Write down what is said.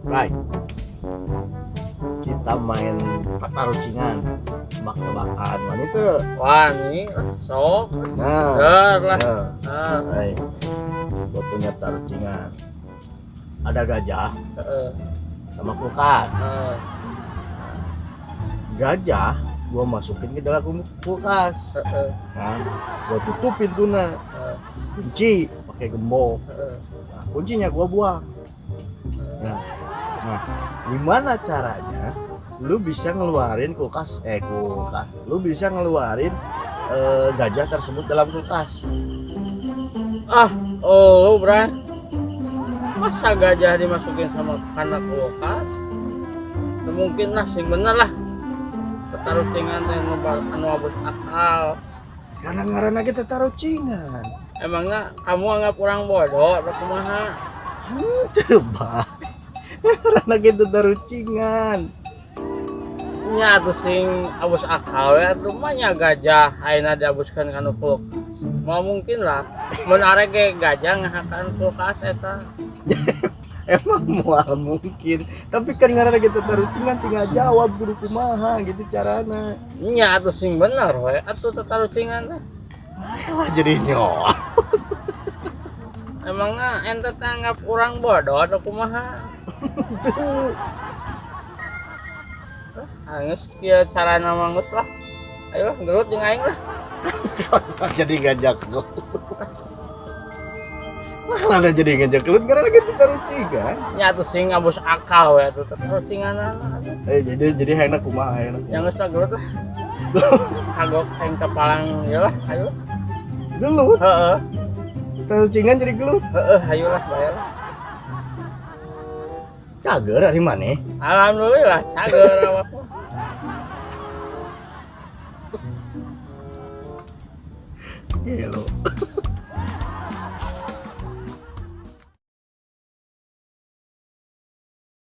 Right. Kita main tatarucingan, tebak-tebakan. Mana itu? Wani, sok. Nah, Ger lah. nah. Ah, Hai. Gua punya tarucingan. Ada gajah heeh. sama kulkas. Heeh. Gajah gua masukin ke dalam kulkas. Heeh. Nah, gua tutup pintunya. Heeh. Kunci pakai gembok. Heeh. Nah, kuncinya gua buang. Nah, gimana caranya lu bisa ngeluarin kulkas, kulkas. Lu bisa ngeluarin gajah tersebut dalam kulkas. Ah, oh, Bray. Masa gajah dimasukin sama kana kulkas? Teu mungkin lah, sing bener lah. Tatarucingan teh anu abus akal. Karena ngaranna kita tarucingan. Emangnya kamu anggap orang bodoh atau kumaha? Henteu, Bah. Ngaranna kita tarucingan. Nya atuh sing abus akal we atuh mah nya gajah ayeuna diabuskeun kana kulkas. Moal mungkin lah. Mun arek ge gajah ngahakan kulkas eta. Emang moal mungkin, tapi kan ngaranna kita tarucingan tinggal jawab kudu kumaha gitu carana. Nya atuh sing bener we atuh tatarucingan teh. Wah, jadi nyoa. Emangnya ente teh anggap urang bodoh atau kumaha? Tuh. Anggeus kieu carana mah geus lah. Ayo lah gelut jeung aing lah. Jadi ngajak gelut. Malah jadi ngajak gelut karena kita tarucingan. Nya atuh sing abus akal we atuh tatarucinganana atuh. Jadi hayangna kumaha hayangna kumaha? Yang geus lah gelut lah. Kagok aing kepalang ieu lah, ayo. Gelut. Heeh. Tarucingan jadi gelut. Heeh, ayo lah bayar lah. Cager ari maneh? Alhamdulillah cager awak mah. Gelo.